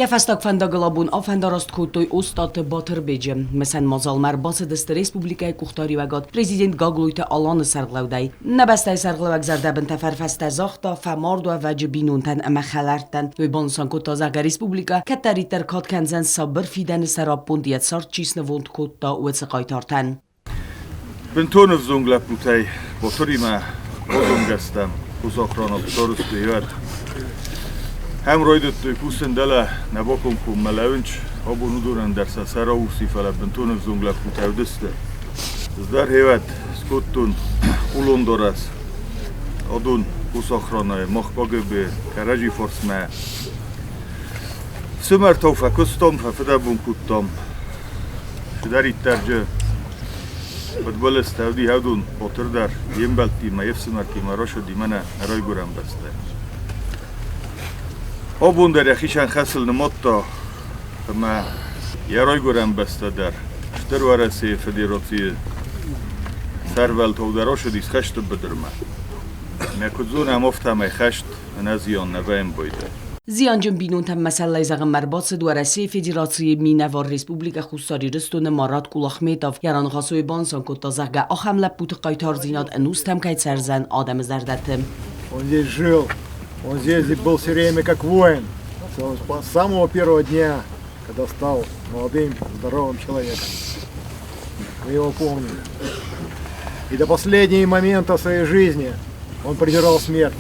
Йӕ фӕстаг фӕндагыл абон афӕндараст кодтой Остъаты Батырбеджы. Мысӕн мадзалмӕ ӕрбацыдысты республикӕйы къухдариуӕгад президент Гаглойты Аланы сӕргълӕудӕй. Нӕ бӕстӕйы сӕргълӕууӕг зӕрдӕбын тӕфӕрфӕстӕ загъта фӕмардуӕвӕджы бинонтӕн ӕмӕ хӕлӕрттӕн. Уый банысан кодта, зӕгъгӕ, республикӕ кӕддӕриддӕр кад кӕндзӕн сабыр фидӕны сӕраппонд йӕ цард чи снывонд кодта, уыцы хъайтартӕн. Бынтон ӕвзонг лӕппутӕй Ботыримӕ базонгӕ стӕм Хусохранов Торусты Иуӕд. Ӕм райдыдтой кусын дӕлӕ нӕ бакомкоммӕ лӕуынч, абон уыдонӕн дӕр сӕ сӕр аурси, фӕлӕ бынтон ӕвзонг лӕппутӕ уыдысты. Ӕз дӕр хевӕд скодтон хъулон дарӕс. Адон Хусохранайы, мах КГБ, кӕрӕдзи фарсмӕ. Фсымӕртау фӕкуыстам, фӕфыдӕбон кодтам. Цыдӕриддӕр джы фыдбылызтӕ уыди хӕдон Батыр дӕр йе мбӕлттимӕ, йе фсымӕртимӕ рацыди мӕнӕ нӕ райгуырӕн бӕстӕ. Абон дӕр йӕхицӕн хӕсыл нымадта, ӕмӕ йӕ райгуырӕн бӕстӕ дӕр Стыр Уӕрӕсейы Федерацийы сӕрвӕлтау дӕр рацыдис хӕсты быдырмӕ. Мӕ куыд зонӕм, афтӕмӕй хӕст ӕнӕзиан нӕ вӕййы. Зианджын бинонтӕм мӕсӕллӕй зӕгъынмӕ ӕрбацыд Уӕрӕсейы Федерацийы минӕвар Республикӕ Хуссар Ирыстоны Марат Кулахметов. Йӕ раныхасойы банысан кодта, зӕгъгӕ, ахӕм лӕппуты хъайтардзинад ӕнустӕм кӕй цӕрдзӕн адӕмы зӕрдӕты. Он здесь жил, он здесь был все время как воин. С самого первого дня, когда стал молодым, здоровым человеком. Мы его помним. И до последнего момента своей жизни он презирал смерть.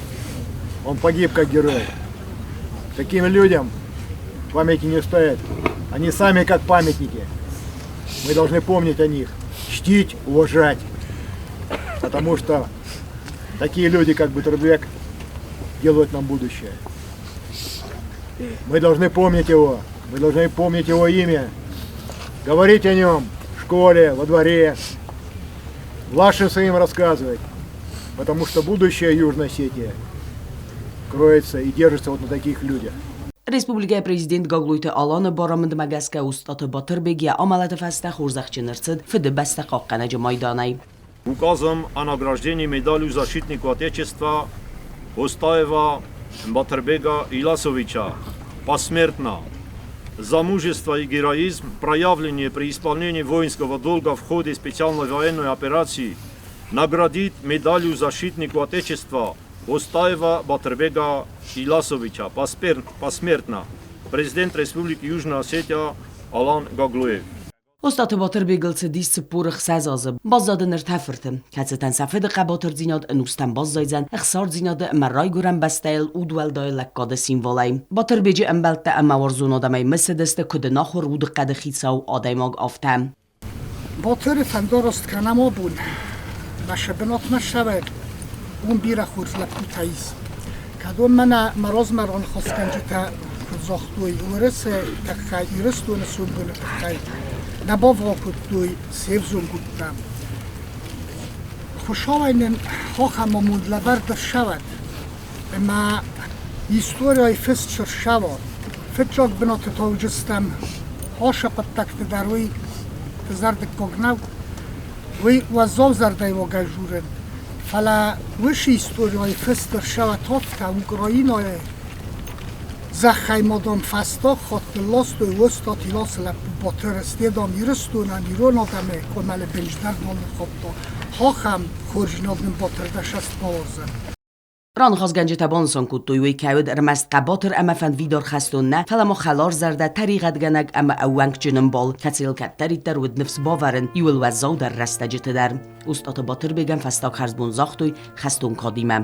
Он погиб как герой. Таким людям памяти не стоит. Они сами как памятники. Мы должны помнить о них, чтить, уважать. Потому что такие люди, как Батырбек, делают нам будущее. Мы должны помнить его, мы должны помнить его имя, говорить о нем в школе, во дворе, младшим своим рассказывать, потому что будущее Южной Осетии кроется и держится вот на таких людях. Республикӕйы президент Гаглойты Аланы барамындмӕ гӕсгӕ Устаты Батырбег йӕ амӕлӕты фӕстӕ хорзӕхджын ӕрцыд Фыдыбӕстӕ хъахъхъӕнӕджы майданӕй. Указом о награждении медалью защитнику Отечества Остаева Батырбега Иласовича посмертно за мужество и героизм, проявленные при исполнении воинского долга в ходе специальной военной операции, наградить медалью защитнику Отечества Остаева Батырбега Иласовича посмертно. Президент Республики Южная Осетия Алан Гаглоев. Остъаты Батырбегыл цыдис 46 азы, баззад ын ӕртӕ фырты, кӕцытӕн сӕ фыды хъӕбатырдзинад ӕнустӕм баззайдзӕн ӕхсардзинады ӕмӕ райгуырӕн бӕстӕйыл удуӕлдай лӕггады символӕй. Батырбеджы ӕмбӕлттӕ ӕмӕ уарзон адӕмӕй мысыдысты, куыд ӕнахуыр удыхъӕды хицау адӕймаг, афтӕ. Батыры фӕндараст кӕнӕм абон. Мӕ бынатмӕ ссӕуӕг, уым бирӕ хорз лӕппутӕ ис. Кӕд уым мӕнӕ мӕ размӕ раныхасгӕнджытӕ куыд загътой, Уӕрӕсе тыххӕй, Ирыстоны сомбоны тыххӕй нӕ бавгъау кодтой се взонг удтӕ. Хуыцауӕй нын ахӕм амонд лӕвӕрд ӕрцӕуӕд, ӕмӕ историйы фыст цы рцӕуа. Фыццаг бынаты та уыдзыстӕм ацы хъуыддӕгты дӕр уый дызӕрдыггаг нӕу. Уый уӕззау зӕрдӕйы дзурын, фӕлӕ уыцы историйы фыст ӕрцӕуӕд афтӕ Украинӕйы зӕххӕй ма, дам, фӕстаг хатт нылластой Остъаты Иласы лӕппу Батыры, стӕй, дам, Ирыстонӕн, ирон адӕмы комӕлы бенджыздар нал ныххаудта. Ахӕм хорздзинад нын Батыр дӕ цӕст бауарзӕд. Раныхасгӕнджытӕ банысан кодтой, уый кӕй уыд ӕрмӕст хъӕбатыр ӕмӕ фӕндвидар хӕстон нӕ, фӕлӕ ма хӕларзӕрдӕ, тӕригъӕдгӕнӕг ӕмӕ ӕууӕнкджын ӕмбал, кӕцыйыл кӕддӕриддӕр уыд ныфс бавӕрын иуыл уӕззаудӕр рӕстӕджыты дӕр. Остъаты Батырбегӕн фӕстаг хӕрзбон загътой хӕстон кадимӕ.